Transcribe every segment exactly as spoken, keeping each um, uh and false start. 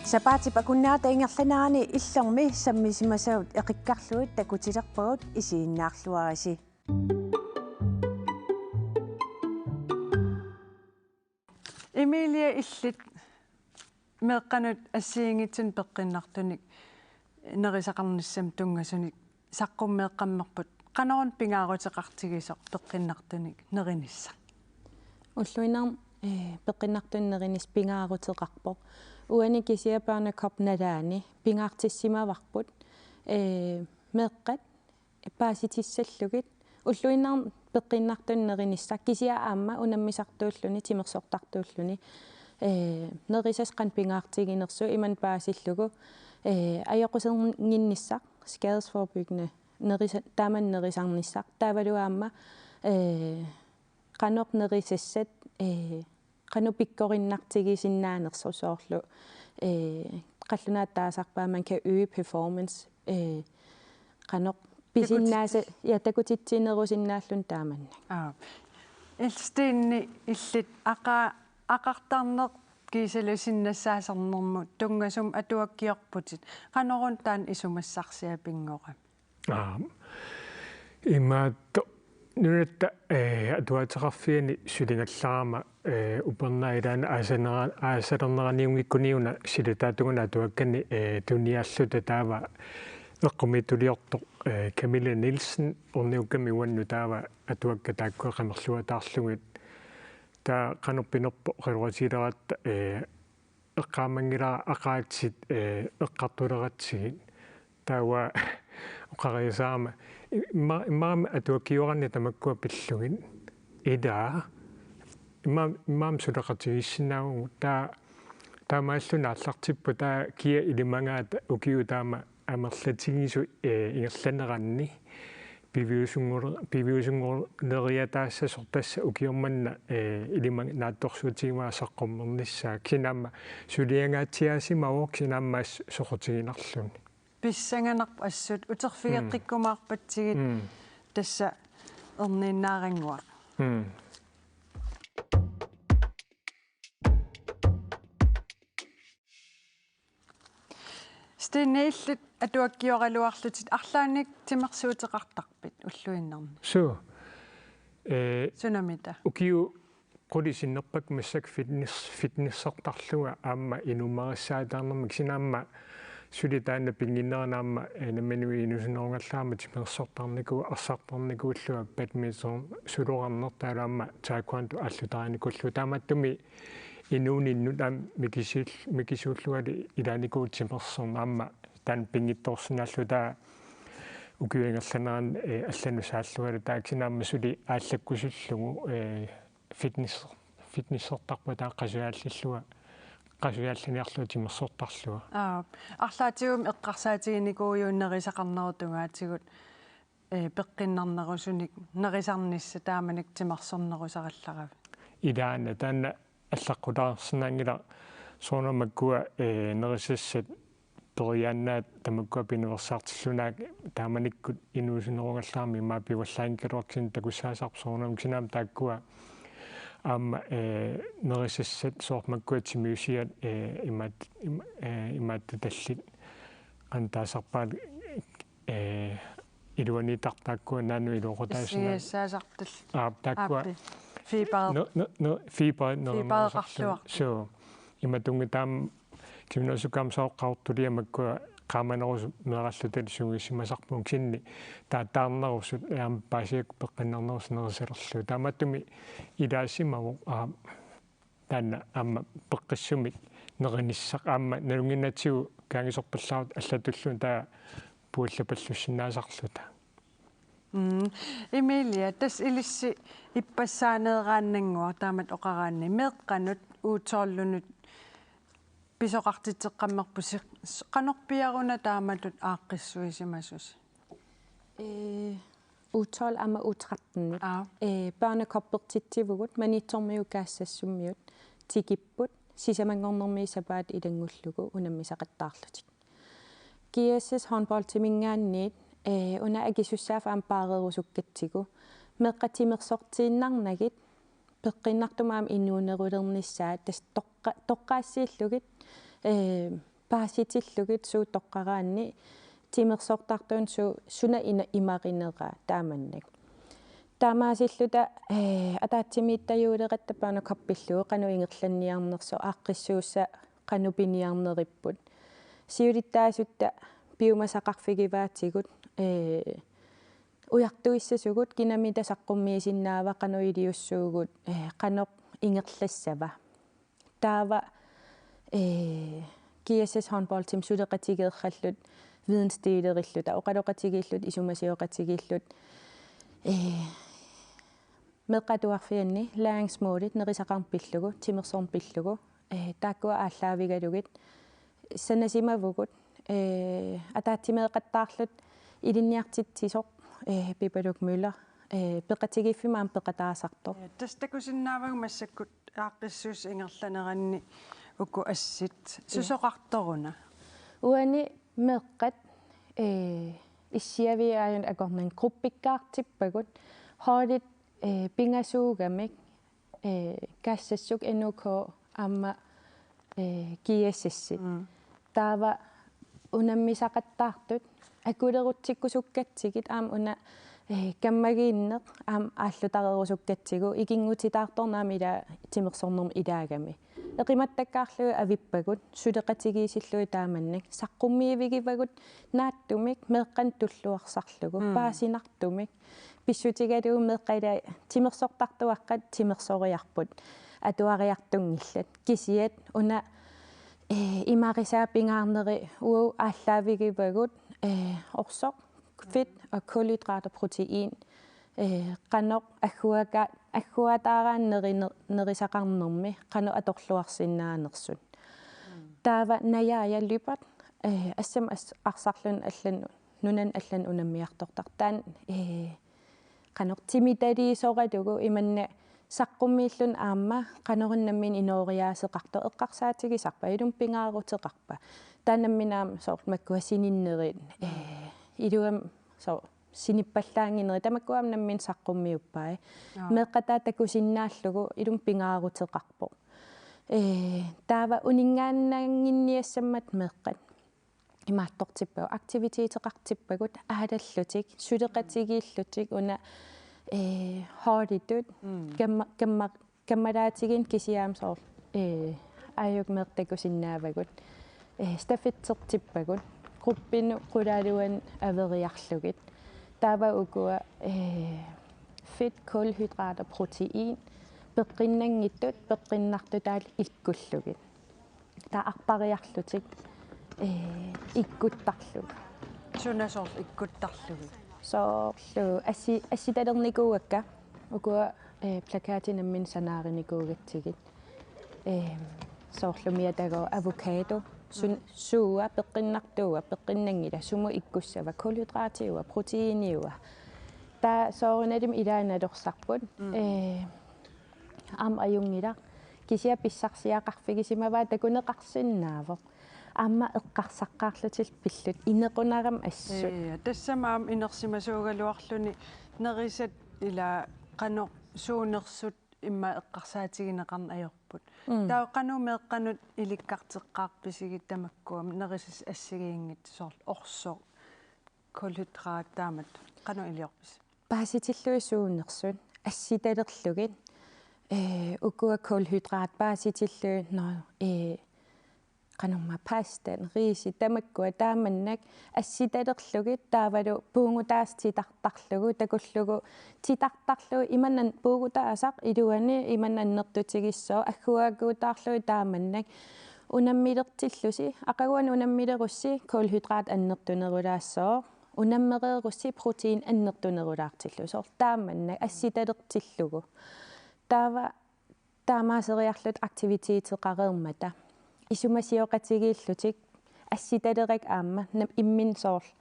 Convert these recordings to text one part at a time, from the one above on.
Sapaatip akunnerata ingerlanerani Illormi sammisimasavut eqikkarlugit takutilerpagut, isiginnaarluarisi. Emilie, illit meeqqanut assigiinngitsunik peqqinnartunik nerisaqarnissamut tunngasunik saqqummeeqqammerput. Qanoruna pingaaruteqartigisoq peqqinnartunik nerinissaq? Ulluinnarni, eh, peqqinnartunik nerinissaq pingaaruteqarpoq. Uani kisianni Børnecup nalaani pingaartissimavarput, eh, meeqqat paasitissallugit. Ulluinnarni peqqinnartunik nerinissaq kisianni aamma unammisartuulluni, timersortartuulluni, eh, nerisassat qanoq pingaartiginersoq imannak paasillugu, eh, ajoqusinnginnissaq, skadesforebyggende, nerisa-, taama nerisarnissaq. Taavalu aamma, eh, qanoq nerisassat, eh, qanoq pikkorinnartigisinnaanersoq, soorlu, eh, qallunaatut taasarpaat man kan øge performance, eh, qanoq pisinnaasa-, takutits-, ja, takutitsinerusinnaalluni taamannak. Aap. Stine, illit aqa-, aqartarneq kiisalu sinnassaasarnermut tunngasumik atuakkiorputit. Qanoruna taanna isumassarsiat pinngorami? Aa, imaattoq nunatta, eh, atuaateqarfiani suligallarama, eh, upernaaq ilaanni aasanera-, aasalerneraniunngikkuni una silataatunguna atuakkani, eh, tuniarluta taava eqqumiitsuliortoq, eh, Camilla Nielsen orniukkami uannut taava atuakkat taakkua qamerluataarlugit. Taava qanoq pinerpoq qiloratigileratta, eh, eqqaamanngilara aqaatsit, eh, eqqartuleratsigit. Taava oqariasaarama, i-, imma-, immaqa atuakkiorani tamakkua pillugit. Ila. Imma-, immaqa suleqatigiissinnaavugut. Taava, taamaalluni aallartippoq taava kia ilimagaata ukiut taama amerlatigisut, eh, ingerlaneranni piviusunngul-, piviusunnguleriataassasoq tassa ukioq manna, eh, ilimagaat naatsorsuutigivaat saqqummernissaa, kisianni aamma suliangaatsiaasimavoq, kisianni aamma assut soqutiginarluni. Pissanganarpoq assut, uterfigeqqikkumaarpatsigit. Mm. Tassa erniinnaarannguaq. Mm. Stine, illit atuakkioraluarlutit arlaannik timersuuteqartarpit ulluinnarni? Suu. Eh, sunamita? Ukiut qulit sinnerpakka massakkut fitness-, fitnessertarlunga aamma inuumarissaataarnermik, kisianni aamma suli taanna pinnginnerani aamma, eh, nammineq inuusunnerugallarama timersortarnikuuvoq, arsartarnikuullunga badminton, sulorarneq taavalu aamma taekwondo aallutarinikuullugu. Taamaattumik inuuninnut aamma mikisiul-, mikisuulluali ilaanikuuvoq timersorneq aamma taanna pinngitsoorsinnaallugu taava ukiup ingerlanerani, eh, allanut saallungalu taava kisianni aamma suli aallakkusullugu, eh, fitness-, fitnessertarpunga taava qasujaallillunga, qasujaallaniarlunga timersortarlunga. Aap. Arlaatigummi eqqarsaatiginikuujuit nerisaqarnerup tungaatigut, eh, peqqinnarnerusunik nerisarnissaq taamanikkut timersornerusarallaravit? Ilaana, taanna allaqqutaarsinnaanngilaq soorunami makkua, eh, nerisassat periaannaat tamakkua piniarsaartillugu taamanikkut inuusunnerugallarami immaqa pivallaanngikkaluartoq kisianni takussaasarpoq soorunami kisianni aamma taakkua aamma, eh, nerisassat soorlu makkua timiusiat, eh, imaat-, ima-, eh, imaattutallit qanoq taasarpaat, eh, iluaniittartut taakkua naanu iluaqutaasuna. Issiassaasartut. Aap, taakkua. Aappi. Fiber. No, no, no, fiber, no, fibereqarluartut. Suu. Imaattunnga taama timinaasoq aamma soorlu qaqortuliat makkua qaamanerusut meeraalluta sungiussimasarpugut kisianni taava taarnerusut aamma paasigakkit peqqinnarnerusut nerisalerlugu. Taamaattumik ilaasimavoq, aa, taanna aamma peqqissumik nerinissaq aamma nalunnginnatsigu kaanngisorpallaarutta allatulluunniit taava puallapallussinnaasarluta. Mm. Emilia, tassa ilissi ippassaaneeraannannguaq taamatut oqaraanni meeqqanut U tolv-inut pisoqartitseqqammerpusi, qanorpiaruna taamatut aaqqissuisimasusi? Eh, U tolv aamma U tretten-inut. Aap. Eh, børnecuppertitsivugut, Maniitsormiut Kaassassummiut tikipput, sisamanngornermi sapaatit ilanngullugu unammisaqattaarlutik. G S S håndboldiminngaanniit, eh, una akisussaaffik aamma paareerusukkatsigu. Meeqqat timersortiinnarnagit, peqqinnartumik aamma inuunerulernissaat, tassa toqqa-, toqqaassiillugit, eh, paasitillugit suut toqqaraanni timersortartunik su-, suna ina-, imarineraa taamannak. Taamaasilluta, eh, ataatsimiittajuleratta Børnekoppillugu qanoq ingerlanniarnersoq, aaqqissuussat qanoq piniarneripput. Siulittaasutta piumasaqarfigivaatigut, eh, ujartuissasugut kinamita saqqummiisinnaava, qanoq iliussuugut, eh, qanoq ingerlassava. Taava, eh, G S S håndboldimi suleqatigeeralluta, vidensdelerilluta, oqaloqatigiilluta, isumasioqatigiilluta, eh, meeqqat atuarfianni læringsmålit nerisaqarneq pillugu, timersorneq pillugu, eh, taakkua aallaavigalugit sanasimavugut, eh, ataatsimeeqattaarluta ilinniartitsisoq, eh, Pipaluk Møller, eh, peqatigiiffimmi aamma peqataasartoq. Ja, tassa takusinnaavagut massakkut aaqqissuussat ingerlaneranni uku assit. Ja. Susoqartoruna? Uani meeqqat, eh, issiaviit aajuna akornanni gruppikkaartippagut, holdit, eh, pingasuugamik, eh, Kaassassuk, N O K aamma, eh, G S S. Mm. Taava unammisaqattaartut akulerutsikkusukkatsigit aamma una, eh, kammagiinneq aamma aallutarerusukkatsigit ikinngutitaartorneq aamma ila timersornermi ilaagami. Eqimattakkaarlugit avippagut, suleqatigiissillugit taamannak, saqqummiivigivagut naatsumik meeqqanik tulluarsarlugu, mm, paasinartumik. Pissutigalugu meeqqat ila timersortartuaqqat timersoriarput, atuariartunngillat. Kisianni una, eh, imarisaa pingaarneri uagut aallaavigivagut, eh, orsoq, fedt og kulhydrater, protein, eh, qanoq agguaka-, agguataaraanni neri-, nerisaqarnermi qanoq atorluarsinnaanersut. Mm. Taava Naja Lyberth, eh, assammik as-, arsarluni allanut, nunani allanut unammiartortartoq. Taanna, eh, qanoq timitaliisoralugu imanna saqqummiilluni aamma qanoruna nammineq inooriaaseqartoq, eqqarsaatigisarpa, ilumut pingaaruteqarpa. Taava nammineq aamma soorlu makkua sininnerit, eh, iluamik soorlu sinippallaannginnerit, tamakkua aamma nammineq saqqummiuppai. Aa. Meeqqat taakku takusinnaallugu ilumut pingaaruteqarpoq. Eh, taava uninngaannannginniassammat meeqqat imaattortippagut, aktiviteteqartippagut aalallutik, suleqatigiillutik una, eh, holditut, mm, kamma-, kamma-, kammalaatigineq kisianni aamma soorlu, eh, aajuku meeqqat takusinnaavagut, eh, stafetsertippagut, gruppinut qulaaluanut averiarlugit. Taava ukua, eh, fedt, kulhydrater, protein, peqqinnanngitsut, peqqinnartutaallu ikkullugit. Taava arpariarlutik, eh, ikkuttarlugit. Suna soorlu ikkuttarlugit? Soorlu assi-, assitalernikuuakka. Ukua, eh, plakatit nammineq sanaarinikuugatsigit. Eh, soorlu miatago avocado. Sun-, mm, suua, peqqinnartuua, peqqinnanngilaq, sumut ikkussava, kulhydratiua, proteiniua. Taava soorunalimi ilaat nalorsarput. Mm. Eh, aamma ajunngilaq. Kisianni pissarsiaqarfigisimavaa takuneqarsinnaavoq. Aamma eqqarsaqqaarlutillu pillutik inequnarami assut. Ee, tassami aamma inersimasuugaluarluni nerisat ila qanoq suunersut immaqa eqqarsaatigineqarneq ajorput. Mm. Taava qanoq meeqqanut ilikkarteqqaarpisigit tamakkua nerisat assigiinngitsut, soorlu orsoq, kulhydrat taamatut, qanoq iliorpisi? Paasitillugit suunersut, assitalerlugit, eh, ukua kulhydrat paasitillugit, no, eh, qanormaa pasta, riisi, tamakkua taamannak assitalerlugit taavalu puugutaasoq titartarlugu, takullugu titartarlugu imannak puugutaasaq iluani imannak annertutigissaaq, agguaagguutaarlugu taamannak unammilertillusi, aqaguani unammilerussi kulhydrat annertunerulaassooq, unammereerussi protein annertunerulaartillugu, soorlu taamannak assitalertillugu. Taava taamaaseriarluta aktiviteteqareermata isumasioqatigiillutik assitalerakku aamma nam-, imminut soorlu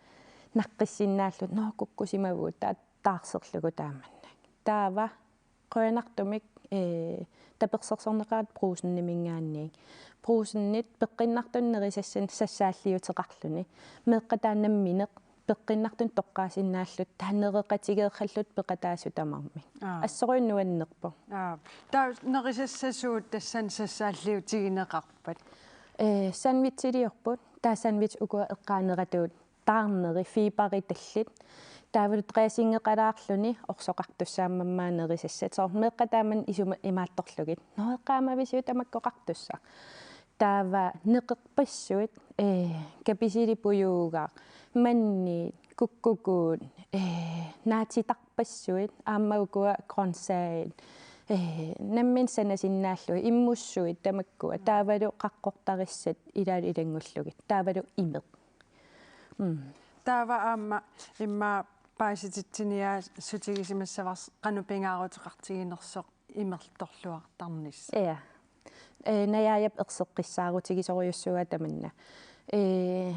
naqqissinnaallutik, no kukkusimavugut, taava taarserlugu taamannak. Taava qujanartumik, eh, tapersersorneqaratta Brugseniminngaanniit. Brugsenit peqqinnartunik nerisassanik sassaalliuteqarluni. Meeqqat taava nammineq peqqinnartunik toqqaasinnaallutik, taava nereqatigeerallutik peqataasut tamarmik. Aa. Assorujuk nuannerpoq. Aa. Taava nerisassasuut tassani sassaalliutigineqarpat? Ee, sandwichiliorput, taava sandwich ukua eqqaaneratut taarneri, fiberitallit. Taavalu dressingeqalaarluni orsoqartussaammammaa nerisassat. Soorlu meeqqat taamani isuma imaattorlugit: "Nå, eqqaamavisiuk tamakkoqartussaq?" Taava neqerpassuit, ee, kapisilipujuugaq, manniit, kukkukuut, ee, naatitarpassuit, aamma ukua grøntsagit, ee, nammineq sanasinnaallugit, immussuit tamakkua, taavalu qaqqortarissat ilaalu ilanngullugit, taavalu imeq. Mm. Taava aamma immaqa paasititsiniaassutigisimassavarsi qanoq pingaaruteqartiginersoq imertorluartarnissaq. Ja. Ee, Najaajap erseqqissaarutigisorujussuuaa tamanna. Ee,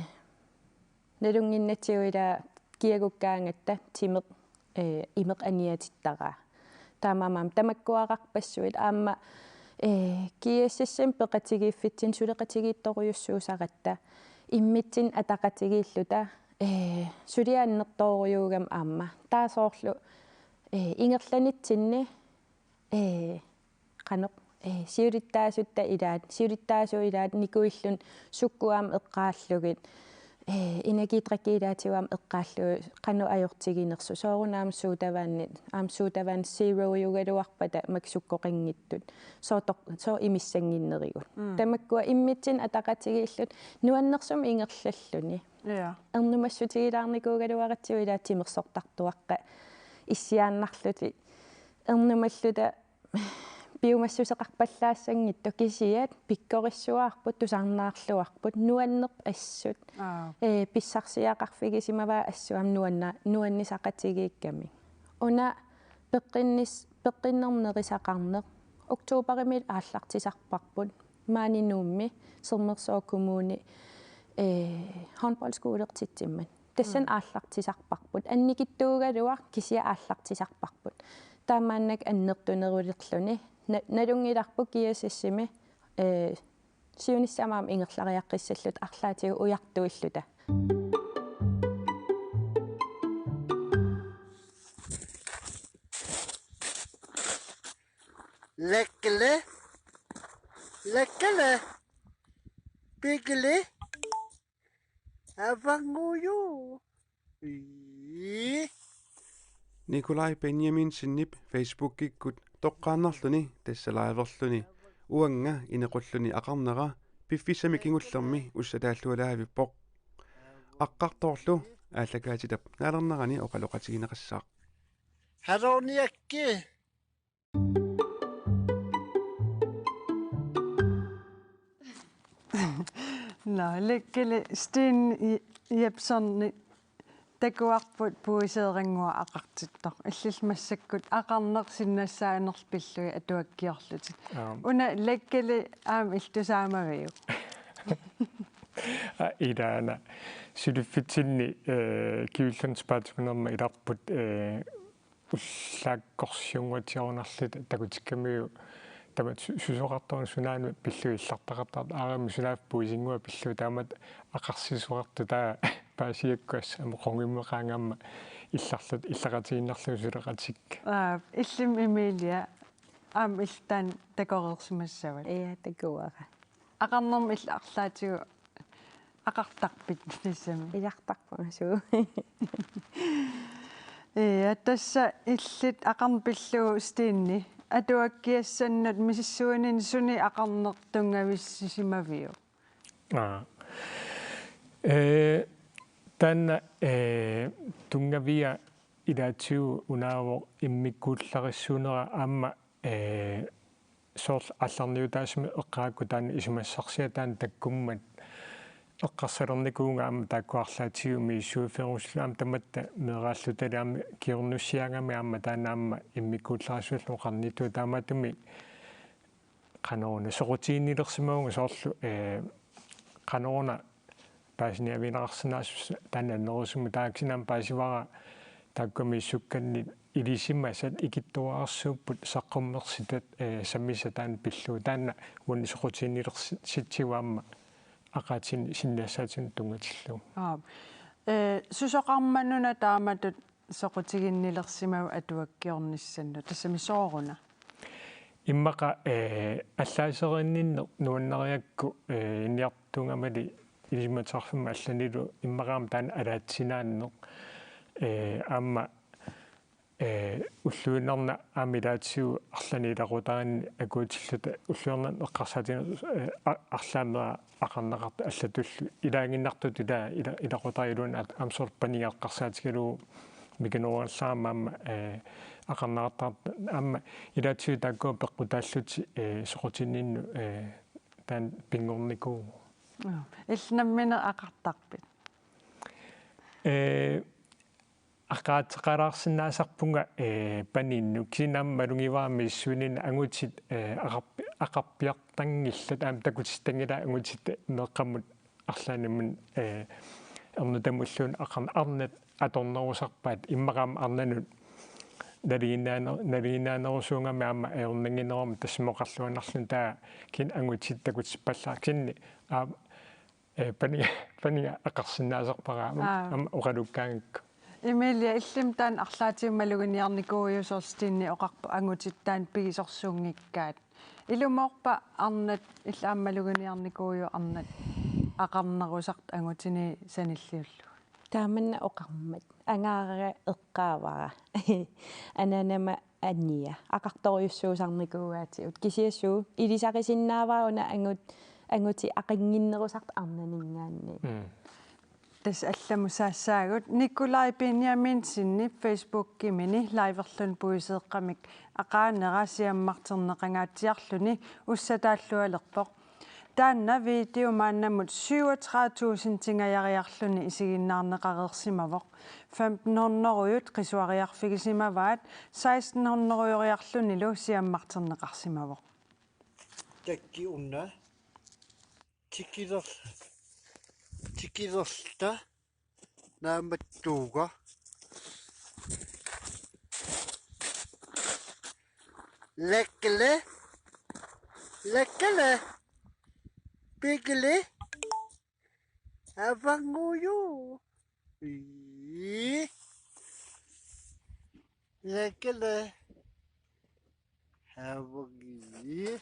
nalunnginnatsigu ila kiagukkaangatta timeq, ee, imeq aniatittaraa. Taamaammat tamakkuararpassuit aamma, ee, G S S-imi peqatigiiffitsinni suleqatigiittorujussuusaratta immitsinnut ataqatigiilluta, ee, suliaq annertoorujuugami aamma. Taava soorlu, ee, ingerlanitsinni, ee, qanoq, ee, siulittaasutta ilaat, siulittaasup ilaat nikuilluni sukkut aamma eqqaallugit, ee, energidrikkit ilaatigut aamma eqqaallugit, qanoq ajortiginersoq, soorunami sodavandit, aamma sodavand zerojugaluarpata makku sukkoqanngitsut, sooq toq-, sooq imissannginnerigut. Mm. Tamakkua immitsinnut ataqatigiilluta nuannersumik ingerlalluni. Ja. Ernumassutigilaarnikuugaluaratsigu ila timersortartuaqqat issiaannarlutik ernumalluta piumassuseqarpallaassanngitsoq, kisianni pikkorissuarput, tusarnaarluarput, nuanneq assut. Aa. Ee, pissarsiaqarfigisimavaa assut aamma nuanna-, nuannisaqatigiikkamik. Una peqqinnis-, peqqinnermi nerisaqarneq oktoberimiit aallartisarparput. Maani Nuummi Sermersooq Kommuni, ee, håndboldskuulertitsimmat. Tassani Mm. aallartisarparput. Annikitsuugaluaq kisianni aallartisarparput. Taamaannak annertunerulerluni. Na-, nalunngilarput G S S-imi, ee, siunissami aamma ingerlariaqqissalluta arlaatigut ujartuilluta. Lekkele. Lekkele. Pikili. Avanguju. Ii. Nikolaj Benjaminsenip Facebookikkut toqqaannarluni tassa liverluni uanga inequlluni aqarnera piffissami kingullermi ussataallualaavippoq. Aqqartoorlu aallakaatitap naalernerani oqaloqatigineqassaaq. Halorniakki. Nå, Lekkele, Steen I-, Jepsoni takuarput puiseerannguaq aqartittoq. Illillu massakkut aqarneq sinnassaanerlu pillugit atuakkiorlutit. Aap. Una Lekkele aamma illit tusaamaviuk? Aa, ilaana. Suliffitsinni, ee, Kivilluni Spartakunerma ilarput, ee, ullaakkorsiunnguatsiarunarluta takutikkamiuk tamatta su-, susoqartarneq sunaana pillugit illartaqartartoq, aamma sunaaffa puisinnguaq pillugu taamatut aqarsisoqartoq, taava paasiakkua assut aamma qungummeqaanga aamma illarluta illaqatigiinnarlugu suleqatikka. Aa, illimmi Emilia aamma illit taanna takoreersimassavat? Ja, takuara. Aqarnermut illit arlaatigut aqartarpit tassami? Ilartarpunga suu. Ja, tassa illit aqarneq pillugu Steni atuakkiassannut misissuinini suni aqarneq tunngavissisimaviuk? Aa. Ee, taanna, ee, tunngavia ilaatigut unaavoq immikkuullarissuunera aamma, ee, soorlu aallarniutaasumik eqqaakku taanna isumassarsiaq taanna takkummat eqqarsalernikuuvunga aamma taakku arlaatigut misissuiffigerusullugu aamma tamatta meeraallutali aamma kingornussiaagami aamma taanna aamma immikkuullarissuarlu oqarnittut taamaattumik qanoruna soqutiginnilersimavunga soorlu, ee, qanoruna paasiniaavigineqarsinnaassuseq taanna annerusumik taaksinani paasivara taakkua misissukkannit ilisimasat ikittuararsuupput saqqummersitat, ee, sammisat taanna pillugu taanna uani soqutiginnilersitsigu aamma aqaatini sinniassaatinut tunngatillugu. Aap. Ee, susoqarmat una taamatut soqutiginnilersimavit atuakkiornissannut, tassami sooruna? Immaqa, eh, allaaserinninneq nuannarigakku, eh, inertuungamali ilisimatusarfimmi allanilu immaqa aamma taanna alaatsinaanneq, eh, aamma, eh, ulluinnarni aamma ilaatigut arlaanni ilaqutariinni akuutilluta ulluinnarni eqqarsaatigineq, eh, a-, arlaammeeraa aqarneqartut allatullu ilaaginnartutut ilaa ila-, ilaqutariit iluanni at-, aamma soorlu paniga eqqarsaatigalugu mikinerullarama aamma, eh, aqarneqartartut aamma ilaatigut taakkua peqqutaallutik, eh, soqutinninnut, eh, taanna pinngornikuuvoq. Aa, illit nammineq aqartarpit? Eh, aqaateqalaarsinnaasarpunga, eh, paninnut. Kisianni aamma malugivara misissuininni angutit, eh, aqarpi-, aqarpiartanngillat, aamma takutittanngillat angutit meeqqamut arlaannimut, eh, ernutamulluunniit aqar-, arnat atornerusarpaat, immaqa aamma arnanut nalinginnaane-, nalinginnaanerusuugami aamma ajornannginnerummat, tassunga oqarluinnarluni taava kisianni angutit takutippallaarput. Kisianni aamma, eh, paniga, paniga aqarsinnaasarpara aamma, Aa. aamma oqalukkaangakku. Emilia, illimmi taanna arlaatigut maluginiarnikuuiuk, soorlu Stine oqarpoq angutit taanna pigisorsuunngikkaat. Ilumoorpa arnat, illit aamma maluginiarnikuuiuk arnat aqarnerusartut angutini sanilliullugu? Taamanna oqarmat. Angaara eqqaavara. Anaanama ania. Aqartorujussuusarnikuugaatigut. Kisianni suu, ilisarisinnaavara una angut-, angutit aqannginnerusartut arnaninngaanniit. Mm. Tassa allamut saassaagut. Nikolaj Benjaminsenip Facebookimini liverluni puiseeqqamik aqaanera siammarterneqangaatsiarluni ussataallualerpoq. Taanna video maannamut syvogtredive tusindingajariarluni isiginnaarneqareersimavoq. Femten hundredeujut qisuariarfigisimavaat, seksten hundredejoriarlunilu siammarterneqarsimavoq. Takki una. Tikiler-, tikilerluta naammattuuga. Lekkele. Lekkele. Pikili. Avanguju. Ii. Lekkele. Avangi.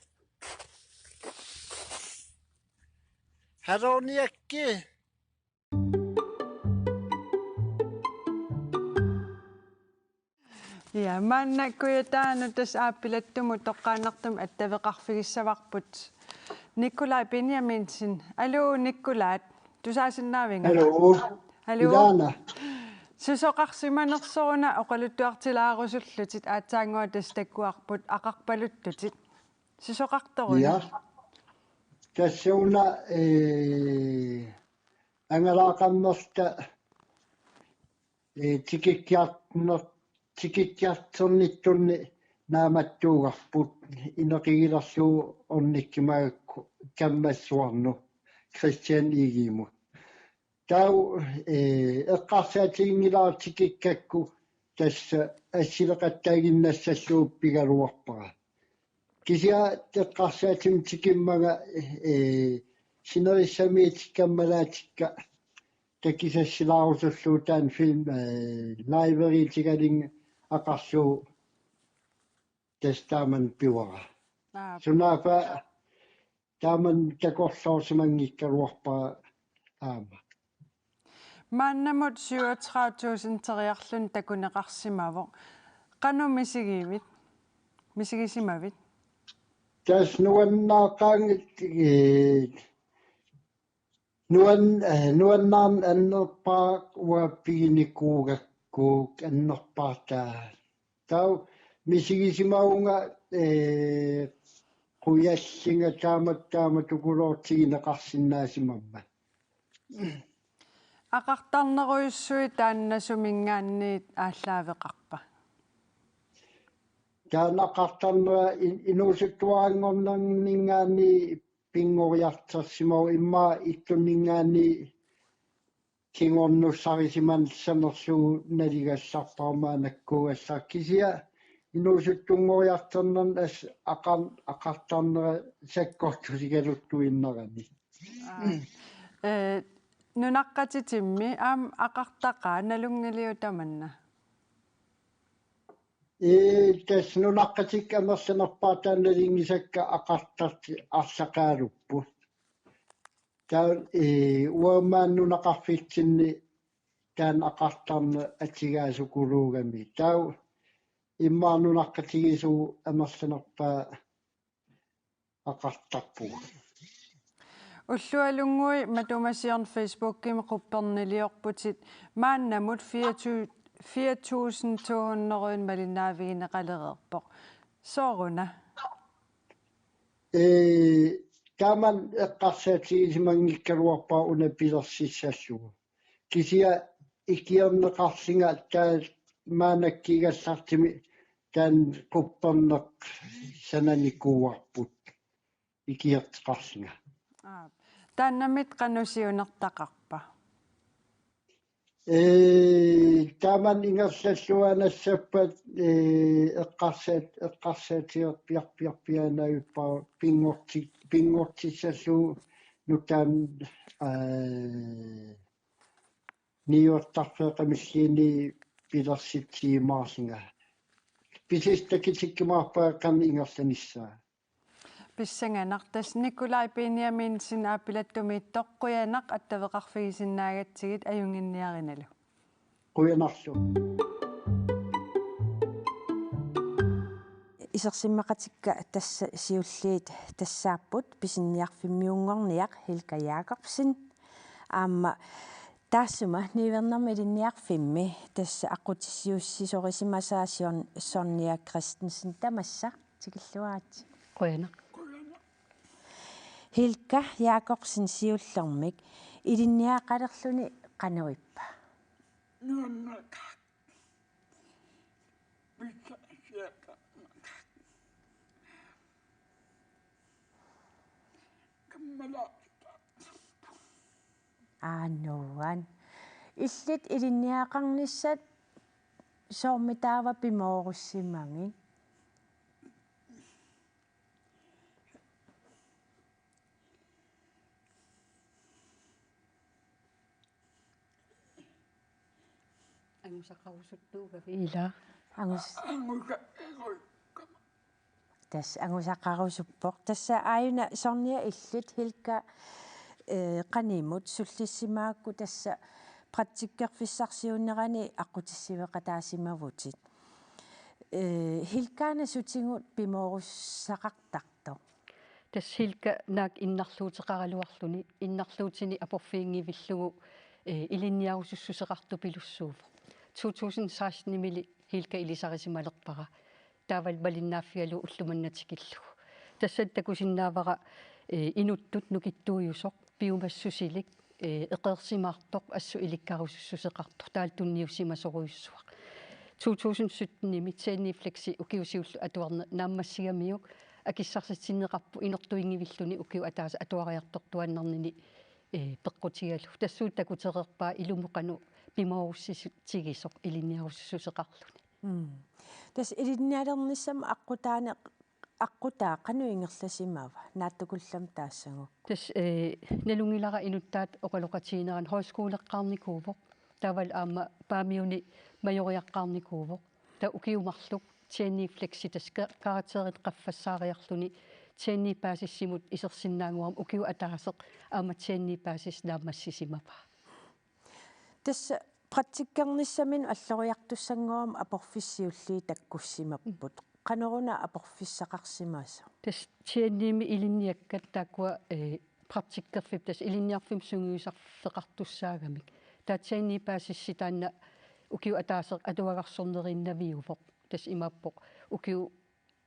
Haroniakki. Ja, maanna Kujataanut tassa aappilattumut toqqaannartumik attaveqarfigissavarput Nikolaj Benjaminsen. Aluu, Nikolaj. Tusaasinnaavinga? Aluu. Aluu. Ilaana. Susoqarsimanersoruna oqaluttuartilaarusullutit, aatsaannguaq tassa takuarput aqarpaluttutit. Susoqartoruit? Ja. Tassa una, eh, angalaaqammerluta, eh, tikikkiarner-, tikikkiartornittunni naammattuugarput, ineqigilerlugu ornikkimagakku Kammassuarnut, Christian Egedemut. Taava, eh, eqqarsaatiginngilara tikikkakku tassa assileqattaaginnassallugu pigaluarpara. Kisianni eqqarsaatimik tikimmanga, eh, sinerissamiitikka kammalaatikka takisassilaarusullugu taanna film, eh, liveriitigalugu aqarlugu tassa taamani pivara. Aap. Sunaaffa taamani takorloorsimanngikkaluarpara aamma. Maannamut syvogtredive tusinderiarluni takuneqarsimavoq. Qanoq misigivit? Misigisimavit? Tassa nuannaaqaanga, eh, nuan-, eh, nuannaarneq annerpaaq uanga piginikuugakku annerpaartaa. Taava misigisimavunga, eh, qujallunga taamak taamatukuloortigineqarsinnaasimammat. Aqartarnerujussuit taanna suminngaanniit aallaaveqarpa? Taanna aqartarnera in-, inuusuttuaranngornerminngaanniit pinngoriartorsimavoq, immaqa ittunninngaanniit kingornussarisimassanerlugu naligallarpara maannakkuugassara, kisianni inuusuttunngoriartornerni assut aqar-, aqartarnera sakkortusigaluttuinnarani. Aa. Eh, nunaqqatitimmi aamma aqartaqaat, nalunngiliuk tamanna? Ee, tassa nunaqqatikka amerlanerpaat taanna nalunngisakka aqartartut arlaqaalupput. Taava, ee, uanga maani nunaqarfitsinni taanna aqartarneq atugaasukuluugami. Taava immaqa nunaqqatigiissuugut amerlanerpaat aqartarpugut. Ullualunnguit matuma siorna Facebookimi qupperniliorputit maannamut fire tusind to hundrede malinnaavigineqalereerpoq. Sooruna? Ee, taamani eqqarsaatigisimanngikkaluarpara una pilersissallugu. Kisianni ikiorneqarlunga taava maannakkut igallartumi taanna qupperneq sananikuuarput ikiorteqarlunga. Aap. Taannami qanoq siunertaqarpa? Ee, taamani ingerlalluaannassappat, ee, eqqarsaat-, eqqarsaatigerpiarpiarpiaannavippara pinngorti-, pinngortissallugu nutaamik, ee, niuertarfeeqqamilluunniit pilersitsiumaarlunga. Pisiassat takutikkumaarpakka qanoq ingerlanissaa. Pissanganaq, tassa Nikolaj Benjaminsen aappilattumiittoq, qujanaq attaveqarfigisinnaagatsigit, ajunnginniarinalu. Qujanarlu. Isersimmaqatikka tassa siulliit tassaapput pisiniarfimmiunngorniaq Hilka Jakobsen. Aamma taassuma niuernermi ilinniarfimmi tassa aqqutissiuussisorisimasaa Son-, Sonja Christensen, tamassa tikilluaritsi. Qujanaq. Hilka Jakobsen siullermik ilinniagaqalerluni qanoq ippa? Nuanneqaaq. Pissarsiaqarnaqaaq. Kammalaartitaasarpunga. Aannuan. Illit ilinniagaqarnissat soormi taava pimoorussimagit? Angusaqarusuttuugavit, ilaa? Angus-, Angusa-, tassa angusaqarusuppoq. Tassa aajuna Sonja illit Hilka, ee, qanimut sullissimagakku tassa praktikkerfissarsiuunerani aqqutissiveqataasimavutit. Ee, Hilkaana sutigut pimoorussaqartartoq? Tassa Hilka naak innarluuteqaraluarluni, innarluutini aporfiginngivillugu, ee, ilinniarusussuseqartupilussuuvoq. To tusind seksten-imili Hilka ilisarisimalerpara. Taavalu malinnaaffigalugu ulloq manna tikillugu. Tassani takusinnaavara, ee, inuttut nukittuujusoq, piumassusilik, ee, eqeersimaartoq, assut ilikkarusussuseqartoq, taavalu tunniussimasorujussuaq. To tusind sytten-imi T N I Flexi ukiut siulliit atuarneq naammassigamiuk akissarsitinneqarpoq inortuinngivilluni ukiup ataaseq atuariartortuaannarnini, ee, peqqutigalugu. Tassuuna takutereerpaa ilumut qanoq pimoorussitsigisoq ilinniarusussuseqarluni. Mm. Tassa ilinnialernissamut aqqutaaneq, aqqutaa qanoq ingerlasimava naatsukullammik taassagukku? Tassa, ee, nalunngilara inuttaat oqaloqatiginerani højskoleqqaarnikuuvoq. Taavalu aamma Paamiuni majoriaqqaarnikuuvoq. Taava ukiut marluk T N I Flexi tassa ka-, karakterit qaffassaariarluni T N I paasissimut isersinnaanngoraanni ukiup ataaseq aamma T N I paasissaq naammassisimavaa. Tassa praktikkernissaminut alloriartussanngorami aporfissat siulliit takkussimapput. Qanoruna aporfissaqarsimasoq? Tassa T N I-mi ilinniakkat taakkua, ee, praktikkerfipput tassa ilinniarfimmut sungiusarfeqartussaagamik. Taava T N I paasissi taanna ukiup ataaseq atuagarsorneriinnaviuvoq. Tassa imaappoq ukiut,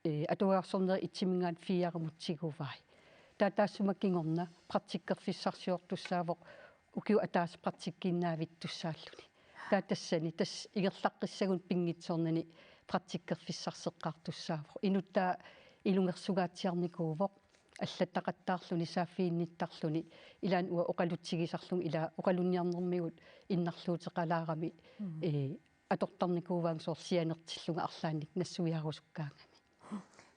ee, atuagarsornerit etsiminngaanniit fireimut tiguvai. Taava taassuma kingorna praktikkerfissarsiortussaavoq ukiup ataaseq praktikkiinnaavittussaalluni. Taava tassani, tassa ingerlaqqissagunik pinngitsoornani praktikkerfissarseqqaartussaavoq. Inuttaa ilungersugaatsiarnikuuvoq, allattaqattaarluni, saaffiginnittarluni, ilaanni uanga oqalutsigisarlunga, ilaa oqalunniarnermigut innarluuteqalaarami, mm, ee, atortarnikuuvaanga soorlu sianertillunga arlaannik nassuiarusukkaangami.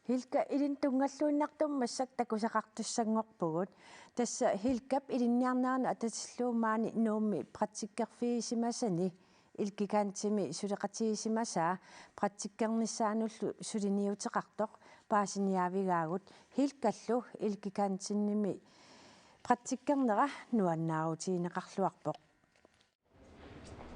Hilka, ilinnut tunngaviinnartumik massakkut takusaqartussanngorpugut. Tassa Hilkap ilinniarnerani atatillugu maani Nuummi praktikkerfigisimasani Elgigantimi suleqatigisimasaa praktikkernissaanullu suliniuteqartoq paasiniaavigaagut, Helgallu Elgigantimi praktikkernera nuannaarutigineqarluarpoq.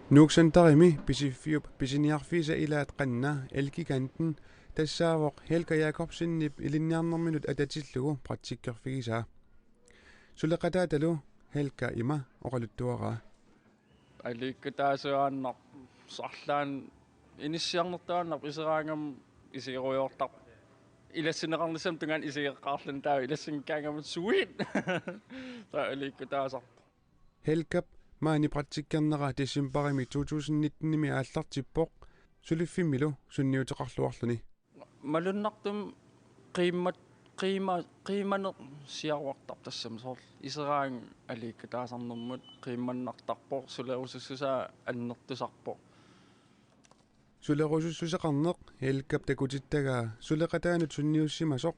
Nuuk Centerimi Pisiffiup pisiniarfiisa ilaat qanna Elgiganten tassaavoq Helga Jakobsenip ilinniarnerminut atatillugu praktikkerfigisaa. Suleqataatalu Helga ima oqaluttuaraa. Aliikkutaasuaannaq sarlaan inissiarnertuaannaq iseraangama isigerujoortarpoq. Ilassinneqarnissamut tungaanut isigeqqaarluni taava ilassinngikkaangama sweet. Taava aliikkutaasarpoq. Helgap maani praktikkernera decembarimi to tusind nittenimi aallartippoq, suliffimmilu sunniuteqarluarluni. Malunnartumik qiimmat-, qiima-, qiimaneq siaruartarpoq tassami soorlu iseraangat aliikkutaasarnermut qiimannartarpoq, sulerusussusaa annertusarpoq. Sulerusussuseqarneq Helgap takutittagaa suleqataanut sunniussimasoq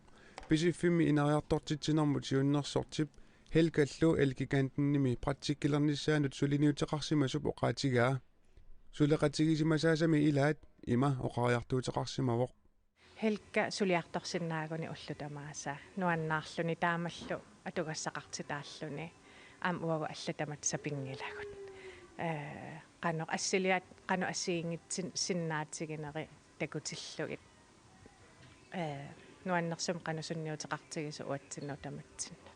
Pisiffimmi ineriartortitsinermut siunnersortip Helgallu Elgigantenimi praktikkilernissaanut suliniuteqarsimasup oqaatigaa. Suleqatigisimasaasami ilaat ima oqariartuuteqarsimavoq. Helga suliartorsinnaaguni ullut tamaasa nuannaarluni taamallu atugassaqartitaalluni, aamma uagut allat tamatta sapinngilagut. Ee, qanoq assiliat, qanoq assigiinngitsin-, sinnaatigineri takutillugit. Ee, nuannersumik qanoq sunniuteqartigisoq uatsinnut tamatsinnut.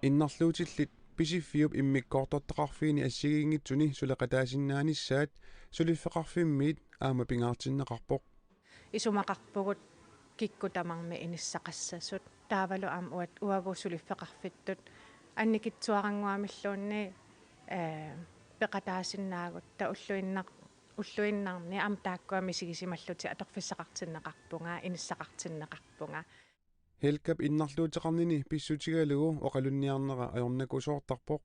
Innarluutillit Pisiffiup immikkoortortaqarfiini assigiinngitsuni suleqataasinnaanissaat suliffeqarfimmiit aamma pingaartinneqarpoq. Isumaqarpugut kikkut tamarmik inissaqassasut. Taavalu aamma uat-, uagut suliffeqarfittut annikitsuarannguamilluunniit, ee, peqataasinnaagut, taava ulluinnar-, ulluinnarni aamma taakkua misigisimallutik atorfissaqartinneqarpunga, inissaqartinneqarpunga. Helgap innarluuteqarnini pissutigalugu oqalunniarnera ajornakusoortarpoq.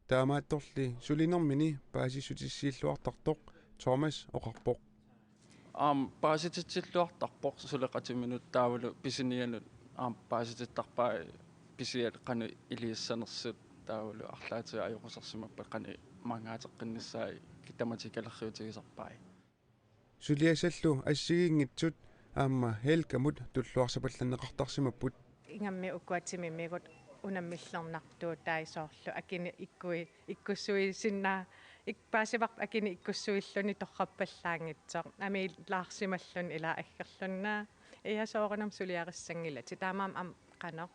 Taamaattorli sulinermini paasissutissiilluartartoq Thomas oqarpoq. Aamma paasititsilluartarpoq suleqatiminut taavalu pisinianut aamma paasitittarpai, pisiat qanoq iliassanersut taavalu arlaatigut ajoqusersimappat qanoq imaateqqinnissaat tamatta kalerriutigisarpai. Suliassallu assigiinngitsut aamma Helgamut tulluarsapallanneqartarsimapput. Ingammik ukua timimigut unammillernartuutai soorlu akini ikkui-, ikkussuisinnaa-, ik-, paasivarput akini ikkussuilluni torrappallaanngitsoq. Amiilaarsimalluni ila aggerlunnaa. Ia soorunami suliarissanngilatit. Taamaammat aamma qanoq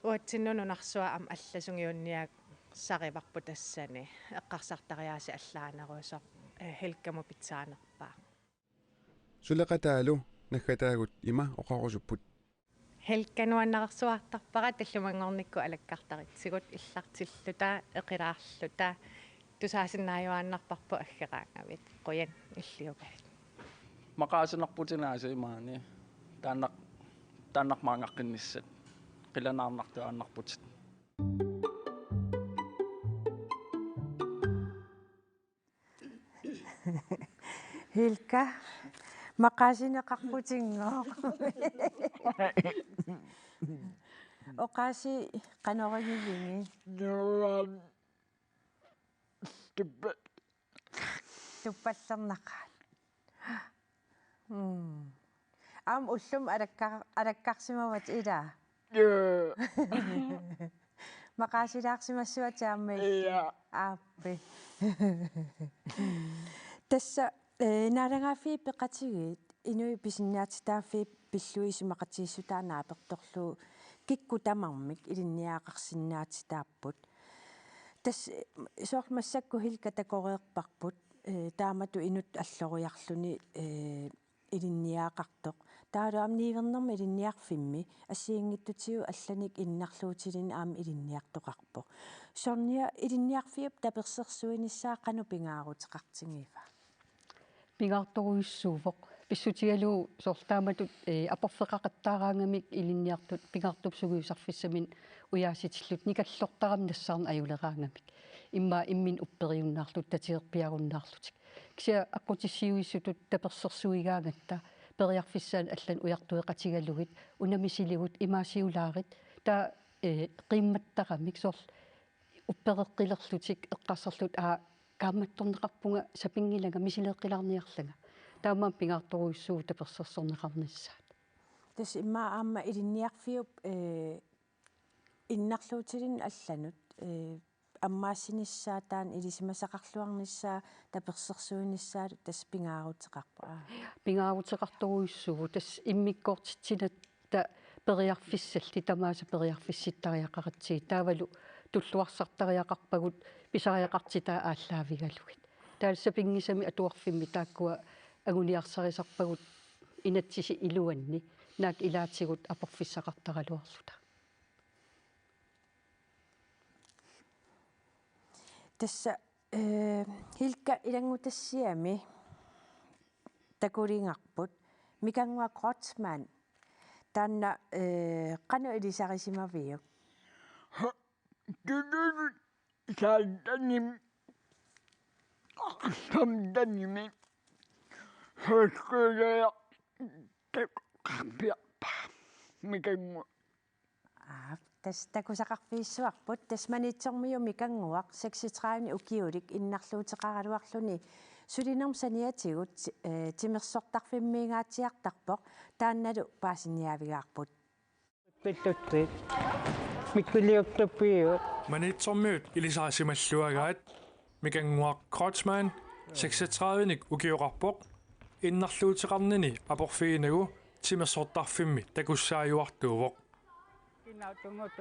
uatsinnut nunarsuaq aamma alla sungiunniassarivarput tassani. Eqqarsartariaaseq allaanerusoq, ee, Helgamut pitsaanerpaaq. Suleqataalu naggataagut ima oqarusupput. Helga, nuannersuartarpara tallimanngornikkut alakkartaritsigut, illartilluta, eqilaarluta, tusaasinnaajuaannarparput aggeraangavit, qujan illiugavit. Maqaasinarputit aasiit maani, taannaq-, taannaq maanngaqqinnissaat, qilanaarnartuaannarputit. Helga, maqaasineqarputinngooq. Oqaasii qanoq igivigit? Nuan tuppa-, tuppallernaqaat. Mm. Aamma ullumi alakkar-, alakkarsimavatit ilaa? Juu. Maqaasilaarsimassuatit aamma illit? Ia. Aappi. Tassa, ee, Naalagaaffiit Peqatigiit inuit pisinnaatitaaffii pillugit isumaqatigiissutaat naapertorlugu kikkut tamarmik ilinniagaqarsinnaatitaapput. Tassa, ee, soorlu massakkut Helga takoreerparput, ee, taamatut inuk alloriarluni, ee, ilinniagaqartoq. Taavalu aamma niuernermut ilinniarfimmi assigiinngitsutigut allanik innarluutilinnut aamma ilinniartoqarpoq. Sonja, ilinniarfiup tapersersuinissaa qanoq pingaaruteqartigiva? Pingaartorujussuuvoq. Pissutigalugu soorlu taamatut, ee, aporfeqaqattaaraangamik ilinniartut pingaartumik sungiusarfissaminnik ujaasitillutik nikallortaramik nassaarneq ajuleraangamik. Immaqa imminnut upperiunnaarlutik, tatigerpiarunnaarlutik. Kisianni aqqutissiuisutut tapersersuigaangatta periarfissaannik allanut ujartueqatigalugit, unammisiligut, imaasiulaarit, taava, ee, qiimmattaramik soorlu uppereqqilerlutik eqqarsarlutik, aa, Kaammattorneqarpunga, sapinngilanga, misileeqqilaarniarlanga. Taamaammat pingaartorujussuuvoq tapersersorneqarnissaat. Tassa immaqa aamma ilinniarfiup, ee, innarluutilinnut allanut, ee, ammaassinissaa taanna ilisimasaqarluarnissaa tapersersuinissaanut tassa pingaaruteqarpoq. Aa. Pingaaruteqartorujussuuvoq, tassa immikkoortitsinatta periarfissallit tamaasa periarfissittariaqaratsigit, taavalu tulluarsartariaqarpagut pisariaqartitaa aallaavigalugit. Taava sapinngisamik atuarfimmi taakkua anguniarsarisarpagut inatsisit iluanni, naak ilaatigut aporfissaqartaraluarluta. Tassa, ee, Hilka, ilanngutassiami takulingarput, Mikannguaq Kreutzmann, taanna, ee, qanoq ilisarisimaviuk? Tutut saatanimi, saatanimi, højskolelærer, takoqqaarpiarpara Mikannguaq. Aap, tassa takusaqarfigissavarput, tassa Maniitsormiut Mikannguaq seksogtredive ukiulik innarluuteqaraluarluni sulinermut saniatigut, ee, timersortarfimmingaatsiartarpoq, taannalu paasiniaavigaarput. Pittutsit. Mikkeliortuppiu. Maniitsormiut ilisarisimalluagaat Mikannguaq Kreutzmann seksogtredive-nik ukioqarpoq, innarluuteqarnini aporfiginagu timersortarfimmi takussaajuartuuvoq.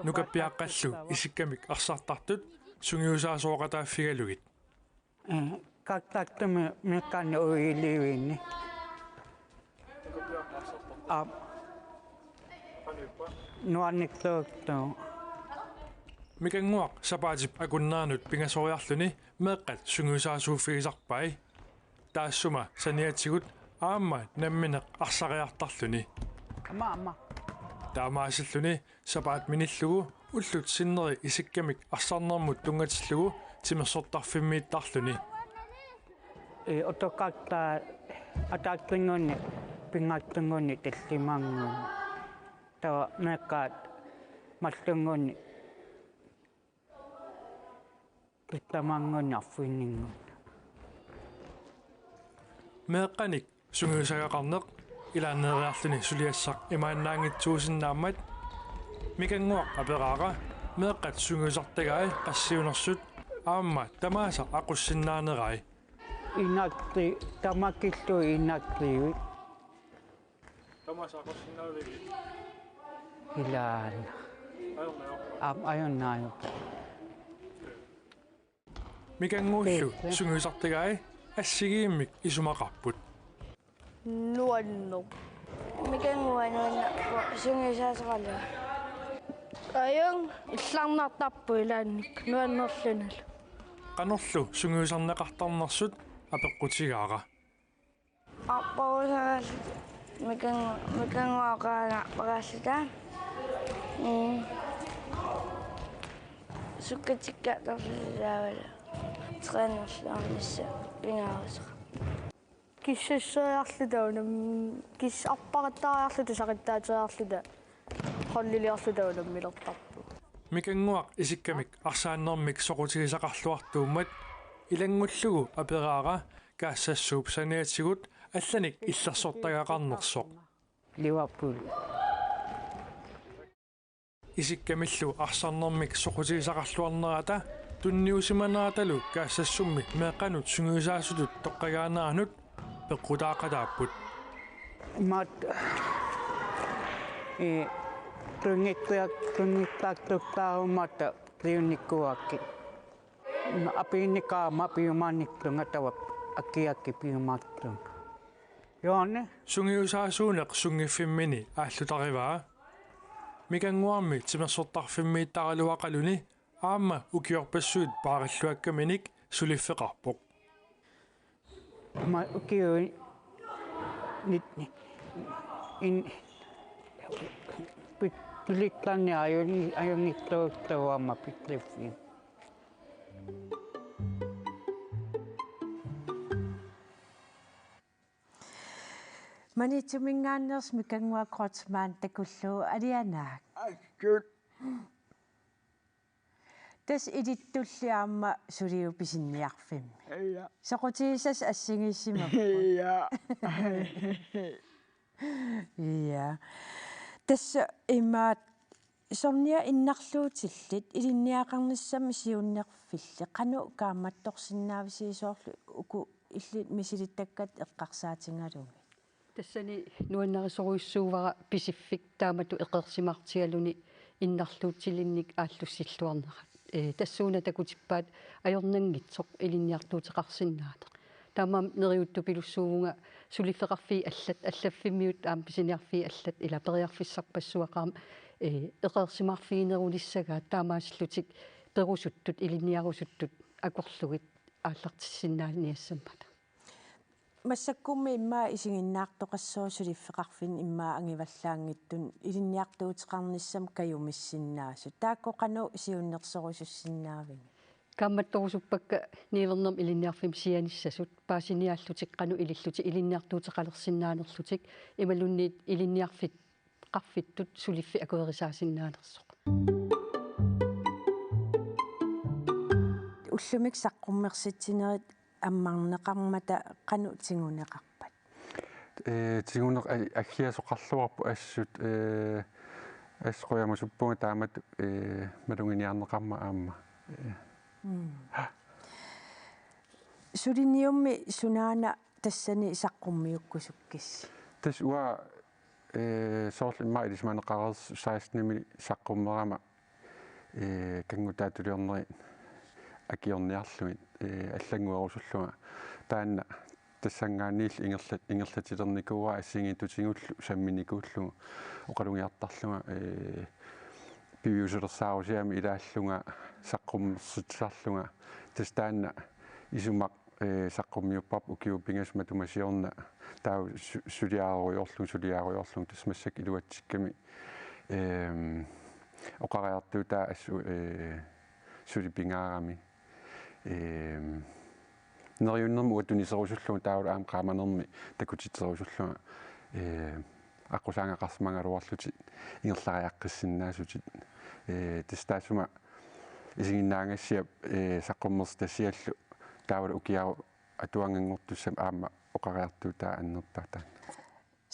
Nukappiaqqallu isikkamik arsartartut sungiusaasooqataaffigalugit. Ee, kattaartumik meeqqanut uilivinni. Aap. Nuannertorujussuuvoq. Mikannguaq sapaatip akunneranut pingasoriarluni meeqqat sungiusaasuuffigisarpai. Taassuma saniatigut aamma nammineq arsariartarluni. Aamma, aamma. Taamaasilluni sapaat minillugu ullut sinneri isikkamik arsarnermut tunngatillugu timersortarfimmiittarluni. Ee, utoqqartaat ataatsingunni pingaartinngunni tallimanngorneq. Taava meeqqat marlunnguit tamanngorneq arfininngorneq. Meeqqanik sungiusagaqarneq ilaanneeriarluni suliassaq imaannaanngitsuusinnaammat Mikannguaq aperaara meeqqat sungiusartagai qassiunersut aamma tamaasa aqussinnaanerai. Inatsi tamakillu inatsi. Tamaasa aqussinnaanerai. Ilaana. Ajornaajoq. Aap, ajornaajoq. Mikannguullu sungiusartagai assigiimmik isumaqarput. Nuanneq. Mikannguaq nuannerpoq sungiusaasoraluaq. Ajunngilaq, illarnartarpoq ilaannik nuannerlunilu. Qanorlu sungiusarneqartarnersut apeqqutigaara. Arparusaarluta Mikan-, Mikannguaq oqaannarparaalluta. Mm. Sukkatikkaartarluta taavalu. Trænerluarnissaa pingaaruteqarpoq. Kissasseriarluta unam-, kis-, arpaqattaariarluta saqittaateriarluta. Holdiliorluta unammilertarpugut. Mikannguaq isikkamik arsaannermik soqutigisaqarluartuummat ilanngullugu aperaara Kaassassuup saniatigut allanik illersortagaqarnersoq. Liverpool. Isikkamillu arsarnermik soqutigisaqarluarnerata tunniusimaneratalu Kaassassummi meeqqanut sungiusaasutut toqqagaaneranut peqqutaaqataapput. Maat, ee, tunngitsia-, tunngitsaartussaarummata triunikuuakki. Apiinnikaama piumaanittunga taava akiakki piumaattunga. Joone. Sungiusaasuuneq sunngiffimmini aallutarivaa. Mikannguarmi timersortarfimmiittaraluaqaluni aamma ukiorpassuit paarilluakkaminik suliffeqarpoq. Ma ukiu nit-, in-, pit-, pilittanni ajun-, ajunngitsuuttavaa aamma pitliffiin. Maniitsuminngaanneersoq Mikannguaq Kreutzmann takullugu alianaak. Assut. Tassa ilittulli aamma suliu pisiniarfimmi. Ja. Soqutigisassat assigiissimapput. Ja. Ja. Tassa imaat soorlu innarluutillit ilinniagaqarnissamut siunnerfillit qanoq kaammattorsinnaavisiuk soorlu uku illit misilittakkat eqqarsaatigalugit. Tassani nuannarisorujussuuara Pisiffik taamatut eqeersimaartigaluni innarluutilinnik aallussilluarnerat. Ee, tassuuna takutippaat ajornanngitsoq ilinniartuuteqarsinnaaneq. Taamaammat neriuttupilussuuvunga suliffeqarfiit allat, allaffimmiut aamma pisiniarfiit allat, ila periarfissarpassuaqarama, ee, eqeersimaarfiginerulissagaat taamaasillutik perusuttut, ilinniarusuttut akorlugit aallartissinnaaniassammata. Massakkummi immaqa isiginnaartoqassooq suliffeqarfinni immaqa angivallaanngitsunik ilinniartuuteqarnissamut kajumissinnaasut. Taakku qanoq siunnersorusussinnaavigit? Kaammattorusuppakka niuernermut ilinniarfimmi sianissasut, paasiniaallutik qanoq ilillutik ilinniartuuteqalersinnaanerlutik, imaluunniit ilinniarfit qarfittut suliffik akuerisaasinnaanersoq. Ullumikkut saqqummersitsinerit ammarneqarmata qanoq tiguneqarpat? Ee, tiguneq a-, aggiasoqarluarpoq assut, ee, assut qujamasuppunga taamatut, ee, maluginiarneqarmat aamma. Ee. Mm. Suliniummi sunaana tassani saqqummiukkusukkissi? Tassa uanga, ee, soorlu immaqa ilisimaneqareersoq sekstenimi saqqummerama, ee, kannguttaatsuliornerit akiorniarlugit, ee, allannguerusullunga. Taanna tassanngaanniillu ingerlat-, ingerlatilernikuuara assigiinngitsutigullu samminikuullugu oqalugiartarlunga, ee, piviusulersaarusiami ilaallunga saqqummersitsisarlunga. Tassa taanna isumaq ee, saqqummiupparput ukiut pingasut matuma siorna taava su-, suliarerujoorlunga, suliarerujoorlunga tassa massakkut iluatsikkami, eem, oqariartuutaa assut, ee, suli pingaarami. Eem, neriunnermik uanga tuniserusullunga taavalu aamma qaamanermik takutitserusullunga, ee, aqqusaagaqarsimagaluarlutik ingerlariaqqissinnaasutit. Ee, tassa taassuma isiginnaagassiap, ee, saqqummersitassiallu taavalu ukiaru- atuannganngortussamik aamma oqariartuutaa annerpaaq taanna.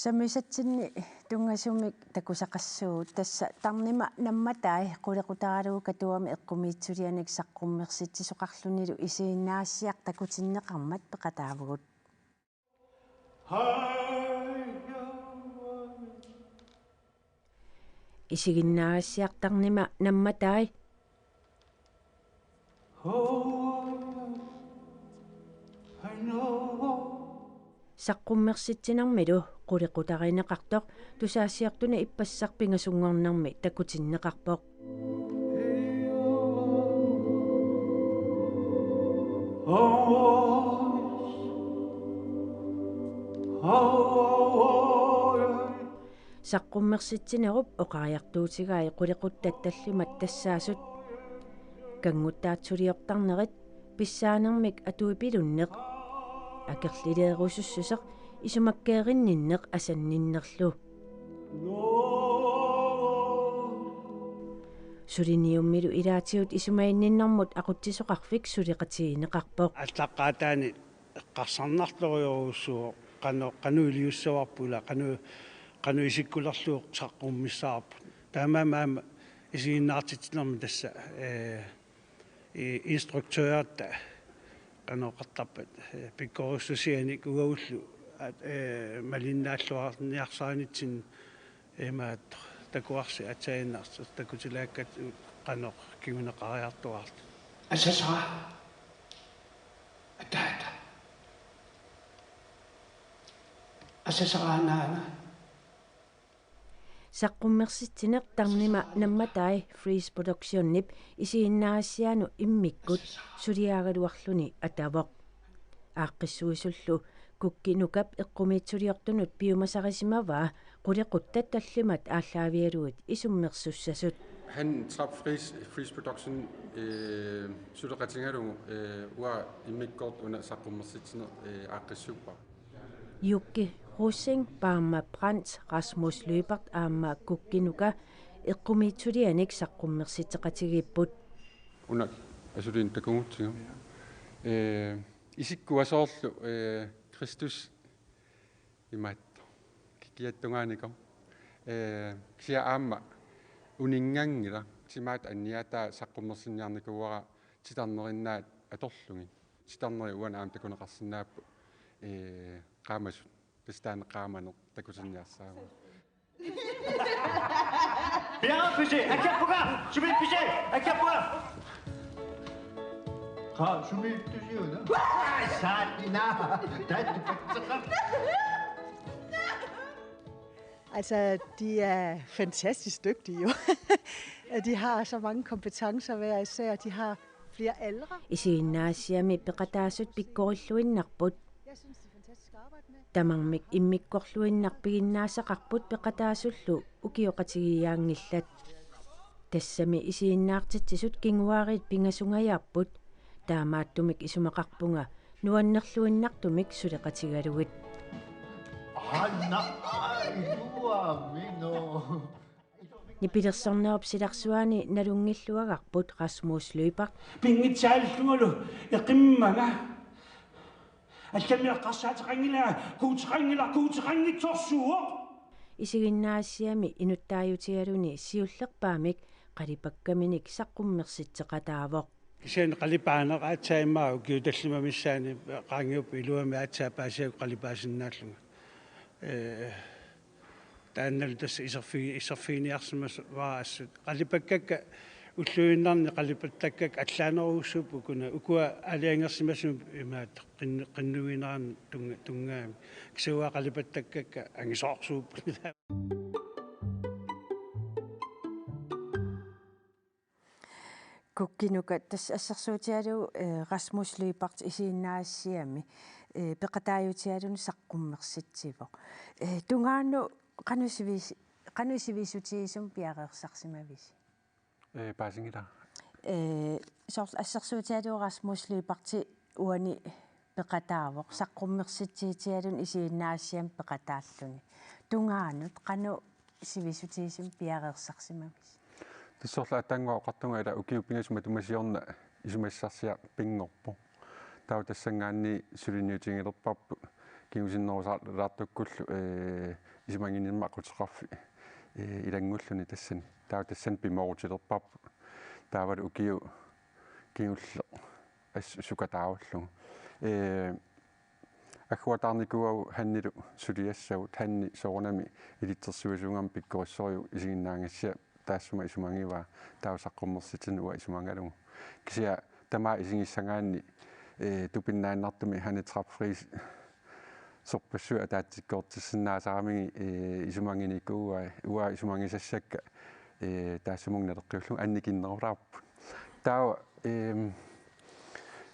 Sammisatsinni tunngasumik takusaqassuugut, tassa tarnima nammatai qulequtaralugu Katuami eqqumiitsulianik saqqummersitsisoqarlunilu isiginnaassiaq takutinneqarmat peqataavugut. Isiginnaassiaq tarnima nammatai. Saqqummersitsinermilu qulequtarineqartoq tusagassiortunik ippassaq pingasunngornermi takutinneqarpoq. Saqqummersitsinerup oqariartuutigai qulequttat tallimat tassaasut. Kannguttaatsuliortarnerit, pissaanermik atuipilunneq, akerlileerusussuseq, isumakkeerinninneq asanninnerlu. Suliniummilu ilaatigut isumaginninnermut aqutsisoqarfik suleqatigineqarpoq. Aallaqqaataani eqqarsarnartorujussuuvoq qanoq, qanoq iliussavarput ila qanoq, qanoq isikkulerlugu saqqummissavarput. Taamaammat aamma isiginnaartitsinermi tassa, ee, i-, instruktørerta qanoq oqartarpat, ee, pikkorissusianik uagullu, at-, ee, malinnaalluarniarsarinitsinni imaattoq takuarsi aatsaannartoq takutilaakkat qanoq kinguneqariartuaartut. Asasara. Ataata. Asasara anaana. Saqqummersitsineq tarnima nammatai Freeze Productionip isiginnaassiaanut immikkut suliaagaluarluni atavoq. Aaqqissuisullu Kukki Nukap eqqumiitsuliortunut piumasarisimavaa qulequttat tallimat aallaavigalugit isummersussasut. Han Trap Freeze, Freeze Production, øh, suleqatigalugu, øh, uanga immikkoortoq una saqqummersitsineq, øh, aaqqissuuppara. Jukki Rosing, Paama Brandt, Rasmus Lyberth aamma Kukki Nuka eqqumiitsulianik saqqummersitseqatigiipput. Una asuliin takugutsigu. Ee, isikkua soorlu, ee, Kristus imaattoq kikiattungaaniko. Ee, kisianni aamma uninnganngilaq, timaata anniaataa saqqummersinniarnikuuara titarnerinnaat atorlugit. Titarnerit uani aamma takuneqarsinnaapput, ee, qaamasut. Tassa taanna qaamaneq takutinniarsaagut. Bjerre pisse, akappuga, sumi pisse, akappuga. Qa, sumi tusiuna. Saatina, tattu patsaqa. Altså, de er fantastisk dygtige jo. Og de har så mange kompetencer hver især. De har flere aldre. Isiginnaassiami peqataasut pikkorilluinnarput. Jeg synes, det er fantastisk at arbejde med. Tamarmik immikkorluinnaq piginnaassaqarput peqataasullu ukioqatigiiaanngillat. Tassami isiginnaartitsisut kinguaariit pingasungajaapput. Taamaattumik isumaqarpunga nuannerluinnartumik suleqatigalugit. Anna, ai, nuamino. Nipilersornerup silarsuaani nalunngilluagarput Rasmus Lyberth. Pinngitsaallungalu eqimmanga. Allamik eqqarsaateqanngilanga, kuuteqanngilaq, kuuteqanngitsorsuuvoq. Isiginnaassiami inuttaajutigaluni siullerpaamik qalipakkaminik saqqummissitseqataavoq. Kisianni qalipaaneq aatsaat immaqa ukiut tallimat missaanni qaangiupput iluamik aatsaat paasigakkit qalipaasinnaallunga. Ee, taannalu tassa iserfi-, iserfiginiarsimasavara assut. Qalipakkakka ulluinnarni qalipattakkakka allaanerussuupput ukuna. Ukua aalajangersimasumik imaattoq qin-, qinnuinerani tunga-, tunngaami. Kisianni uanga qalipattakkakka angisoorsuupput. Kukkinuka, tassa assersuutigalugu, eh, Rasmus Lyberth isiginnaassiami, eh, peqataajutigaluni saqqummersitsivoq. Eh, tungaanut qanoq sivis-, qanoq sivisutigisumik piareersarsimavisi? Ee, paasinngilaq. Eh, soorlu assersuutigalugu Rasmus Lyberth uani peqataavoq, saqqummersitsitsigaluni isiginnaassiami peqataalluni. Tungaanut qanoq sivisutigisumik piareersarsimavisi? Tassa soorlu aatsaannguaq oqartunga, ila ukiut pingasut matuma siorna isumassarsiaq pinngorpoq. Taava tassanngaanniit suliniutigilerparput kingusinnerusalaartukkullu, ee, isumaginninnermik aqutseqarfik, ee, ilanngulluni tassani. Taava tassani pimoorutilerparput. Taavalu ukiut kingulleq assut sukataarulluni. Ee, agguataarnikuuagut Hannilu suliassagut, Hanni soorunami ilitsersuisuugami pikkorissorujuk isiginnaagassiaq taassuma isumagivaa, taava saqqummersitsineq uanga isumagalugu. Kisianni tamaat isigissagaanni, ee, tupinnaannartumik Hanne Trap Friis sorpassuit ataatsikkoortissinnaasaramigit, ee, isumaginikuuai, uanga isumagisassakka, ee, taassumunnga naleqqiullugu annikinnerulaarput. Taava, eem,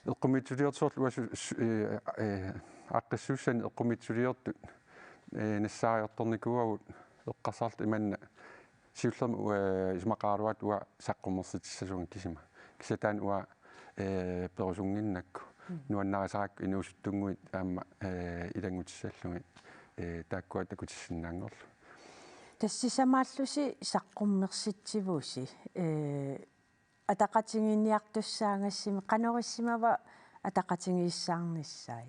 eqqumiitsuliortut soorlu uanga su-, su-, ee, ee, aaqqissuussani eqqumiitsuliortut, ee, nassaariartornikuuagut eqqarsartut imanna siullermik, ee, isumaqaraluartut uanga saqqummersitsissasuunga kisima. Kisianni taanna uanga, ee, perusunnginnakku. Mm. Nuannarisarakku inuusuttunnguit aamma, ee, ilanngutissallugit, ee, taakkua takutissinnaanngorlugit. Tassa sisamaallusi saqqummersitsivusi, ee, ataqatigiinniartussaagassimi, qanoq issimava ataqatigiissaarnissai?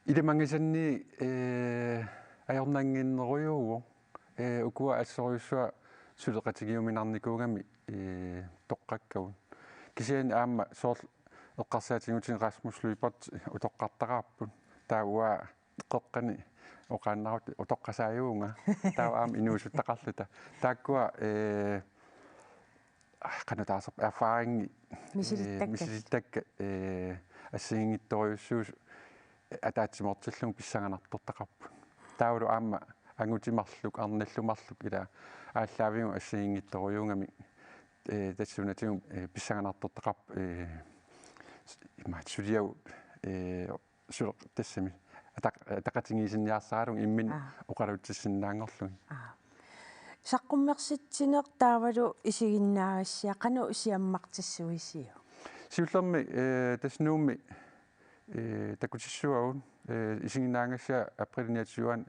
Ilimagisanni, ee, ajornannginnerujuuvoq, ee, ukua assorujussuaq suleqatigiuminarnikuugamik, ee, toqqakkagut. Kisianni aamma soorlu eqqarsaatigigutsigu Rasmus Lyberth utoqqartaraarput. Taava uanga qeqqani oqaannarluta utoqqasaajuuvunga. Taava aamma inuusuttaqarluta. Taakkua, ee, ah, qanoq taasarpa, erfaringi, ee, misilittakkat. Misilittakkat, ee, assigiinngitsorujussuusut ataatsimoortillugu pissanganartortaqarput. Taavalu aamma angutit marluk, arnallu marluk ila aallaavigut assigiinngitsorujuugamik, ee, tassuunatigut, ee, pissanganartortaqarput, ee, s-, imaat suliagut, ee, suleq tassami ataq-, ataqatigiissinniarsaralugu imminut Aa. oqalutsissinnaanngorlugit. Aa. Saqqummersitsineq taavalu isiginnaagassiaq qanoq siammartissuisiuk? Siullermik, ee, tassa Nuummi, ee, takutissuagut, ee, isiginnaagassiaq aprilip niogtyve-ani,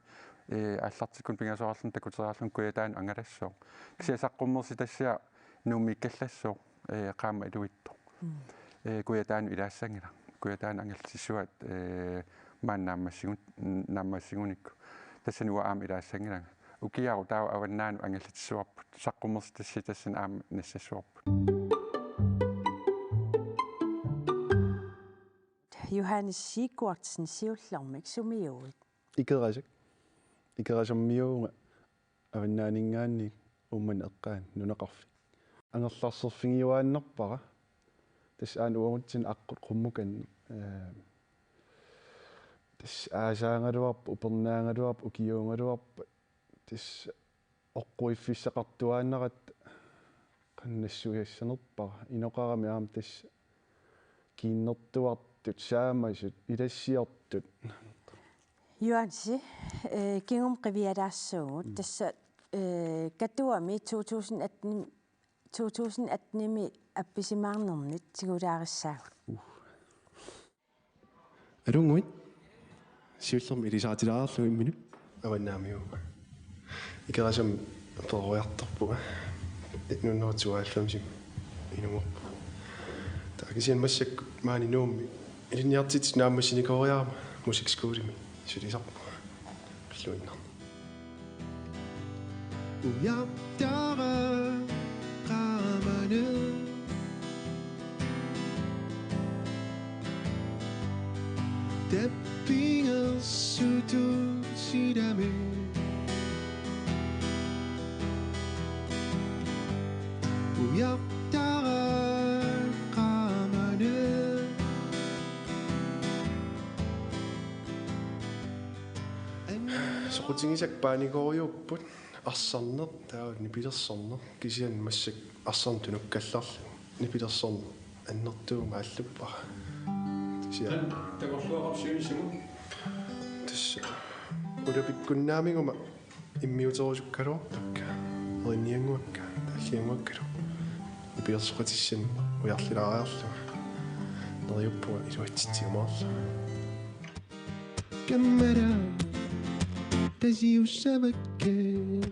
ee, aallartikkunik pingasoraarluni takuteriarluni Kujataani angalassooq. Kisianni saqqummersitassiaq, Nuummiikkallassooq, ee, qaammat iluitsoq. Mm. Ee, Kujataanut ilaassanngilaq. Kujataanut angerlatissavaat, ee, maani naammassigun-, naammassigunikku. Tassani uanga aamma ilaassanngilanga. Ukiaru taava Avannaanut angerlatissavarput. Saqqummersitassanik tassani aamma nassassavarput. Johannes Sigurdsen, siullermik sumiuit? Ikerasak. Ikerasammiuuvunga Avannaaninngaanniit Uummannap eqqaani nunaqarfik. Angerlarserfigiuaannarpara. Tassa aana uagutsinnut aqqut qummukanneq. Ee, tassa aasaagaluarpat, upernaagaluarpat, ukiuugaluarpat. Tassa oqquiffissaqartuaannaratta qanoq nassuiassanerpara. Inoqarami aamma tassa kiinnertuartut, saamasut, ilassiortut. Johansi, ee, kingumut qivialaassaagut. Mm. Tassa, ee, Katuami to tusind atten, to tusind attenimi appisimaarnernit tigulaarissaagut. Uh. Aluunnguit, siullermik ilisaritilaariarlugu imminut. Avannaamiuuvunga. Ikerasami peroriartorpunga. Nitten hundrede og tooghalvfemsimi inungerpunga. Taava kisianni massakkut maani Nuummi ilinniartitsisut naammassinikooriarama musikskolimi sulisarpunga. Pilluinnarni. Ujartara qaamaneq. Tappingersutut silami. Ujartara qaamaneq. Soqutigisakka paanikooriupput, arsarneq, taava nipilersorneq, kisianni massakkut arsarneq tunukkallarluni, nipilersorneq annertuumik aalluppara. Kisianni. Takorluugarput siunissami? Tassa ulapikkunnaamiguma immiuterusukkaluarpakka, erinniannguakka, taalliannguakkalu. Nipilersoqatissannik ujarlilaariarlunga. Neriuppunga iluatsitsiumaarlunga. Kammara tasiussavakkit.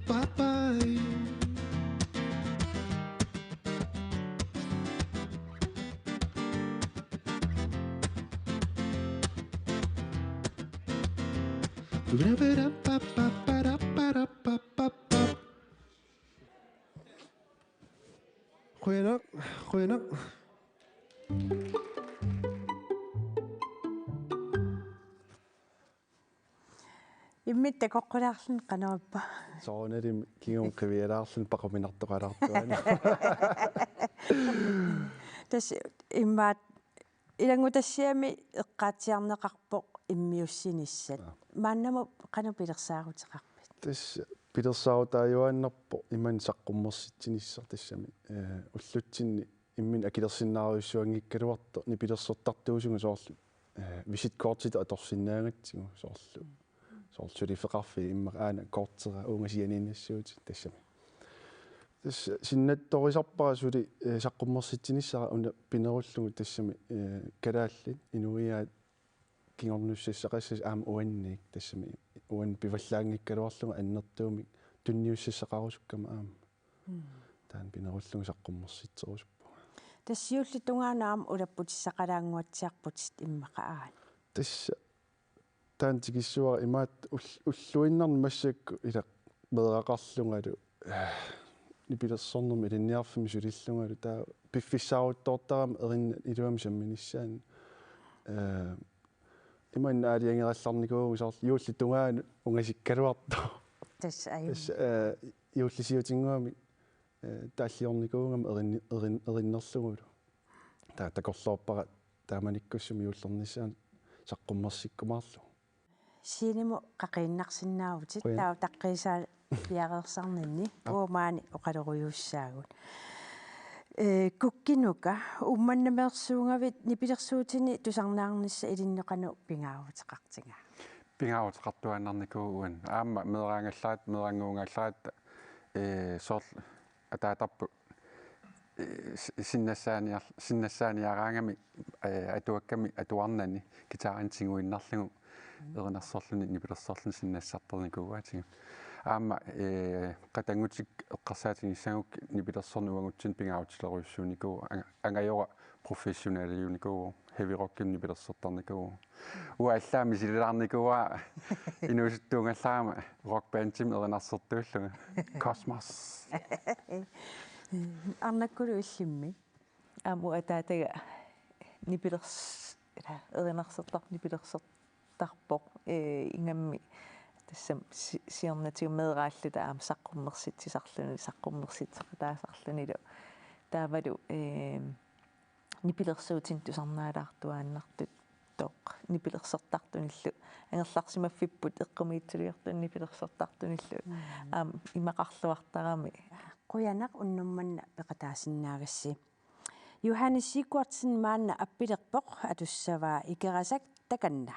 Bye bye. Qujanaq, qujanaq. Imminnut takoqqulaarluni qanoq ippa? Soorunalimi kingumut qivialaarluni paquminartoqalaartuani. Tassa immaqa ilanngutassiami eqqaatsiarneqarpoq immiussinissat. Aa. Maannamut qanoq pilersaaruteqarpit? Tassa pilersaarutaajuaannarpoq imannak saqqummersitsinissaq tassami. Ee, ullutsinni imminut akilersinnaarujussuanngikkaluartoq nipilersortartuusunga soorlu, ee, visitkortit atorsinnaagatsigu soorlu. Soorlu suliffeqarfiit immaqa aana kortera uunga sianiinnassuutit tassami. Tassa sinnattorisarpara suli, ee, saqqummersitsinissara una pinerullugu tassami, ee, kalaallit inuiaat kingornussassaqassasoq aamma uanniit tassami uannut pivallaanngikkaluarlunga annertuumik tunniussassaqarusukkama aamma. Mm. Taanna pinerullugu saqqummersitserusuppunga. Tassa juullip tungaanut aamma ulapputissaqalaannguatsiarputit immaqa aana. Tassa taanna tikissavara imaattoq ull-, ulluinnarni massakkut ilaa meeraqarlungalu, eh, nipilersornermi ilinniarfimmi sulillungalu taava piffissaaruttoortarama erinnat iluamik samminissaannut. Eh, imannak aalajangerallarnikuuvunga soorlu juullip tungaanut ungasikkaluartoq. Tassa aamma. Tassa, eh, juullisiutinnguamik, eh, taalliornikuugama erin-, erin-, erinnerlugulu. Taava takorloorpara taamanikkussamut juullernissaanut saqqummersikkumaarlugu. Scenemut qaqiinnarsinnaavutit. Qujan. Taava taqqiisaa piareersarninni. Aap. Uagut maani oqalorujussuussaagut. Ee, Kukkinuka, Uummannameersuugavit nipilersuutini tusarnaarnissat ilinnut qanoq pingaaruteqartigaa? Pingaaruteqartuaannarnikuuvoq uani. Aamma meeraagallaat, meerannguugallaat, ee, soorlu ataatarput, ee, si-, sinnassaaniar-, sinnassaaniaraangami, ee, atuakkami atuarnani guitarinik tiguinnarlugu erinarsorluni nipilersorluni sinnassartarnikuuaatigut. Aamma, eh, qatanngutik eqqarsaatigissagukkit nipilersorneq uagutsinnut pingaarutilerujussuunikuuvoq, anga-, angajora professionaliunikuuvoq, heavy rockimik nipilersortarnikuuvoq. Uanga allaat misililaarnikuuara inuusuttuugallarama rockbandimik erinarsortuullunga. Kosmos. Arnakkulu illimmi. Aamma uanga ataataga nipilers-, ila, erinarsortarpoq, nipilersortarpoq, eh, ingammik tassami si-, siornatigut meeraalluta aamma saqqummersitsisarluni, saqqummersitseqataasarlunilu. Taavalu, eh, nipilersuutinik tusarnaalaartuaannartuttoq, nipilersortartunillu. Angerlarsimaffipput eqqumiitsuliortunik nipilersortartunillu. Mm. Aamma imaqarluartarami. Qujanaq unnuk manna peqataasinnaagassi. Johannes Sigurdsen maanna appilerpoq, atussavaa Ikerasak takanna.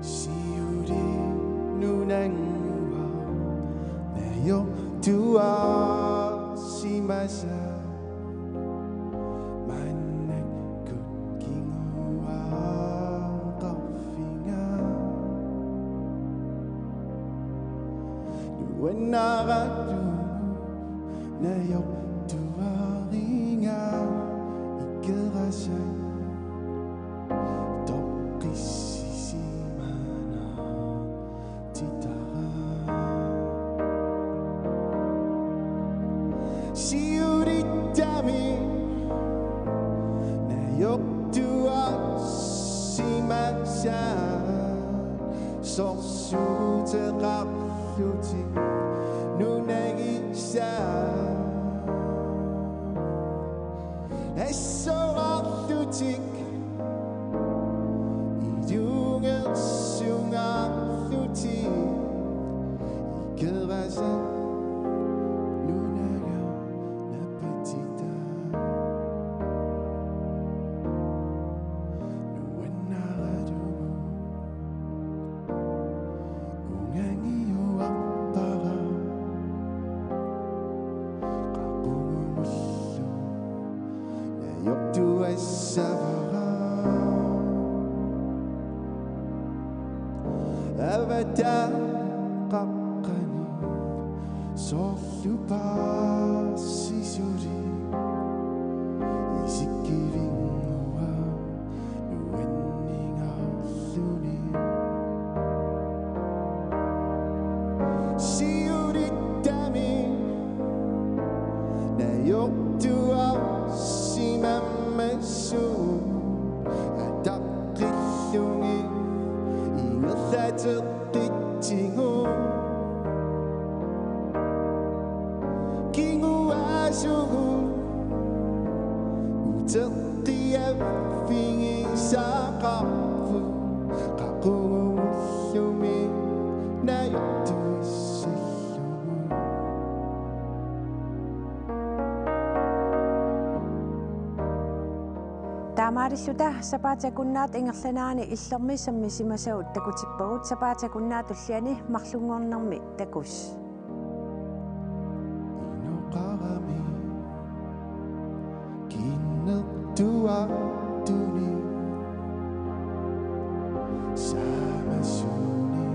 Siuli nunannguaq najortuarsimasaa. Maannakkut kinguaaqarfiga. Nuannaralugu najortuariga Ikerasak toqqissisimana. Titara. Siulittami najortuarsimasaa sorsuuteqarlutik nunagisaa. Assorarlutik ilungersungaarlutik Ikerasak nunaga napatitaa. Nuannaralugu ungangiuarpara qaqugumullu najortuassavara. Avataaqaqqani soorlu paarsisuli isikkivinnguaq nuanningaarluni. Siulittami najortuarsimammassuk ataqqillugit ingerlateqqitsigu. Kinguaasugut uteqqiaffigisaqarput qaqugumullumi najortuissallugu. Taamaalilluta sapaatip akunnaata ingerlanerani Illormi sammisimasavut takutippagut. Sapaatip akunnaata tulliani marlunngornermi takuss. Inoqarami kinnertuartunik saamasunik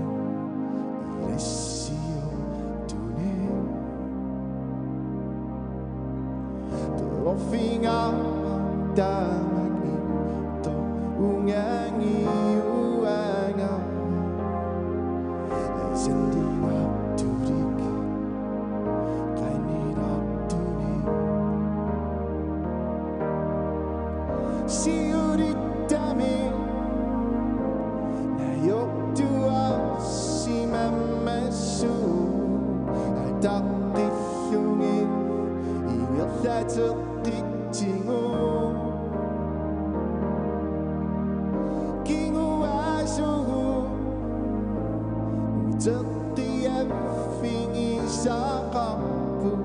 ilassiortunik. Torfiga tamakittoq ungangiuanga. Asandigartulik qanillartunik. Siulittami najortuarsimammassuk ataqqillugit ingerlateqqitsigu. Kinguaasugut uteqqiaffigisaqarput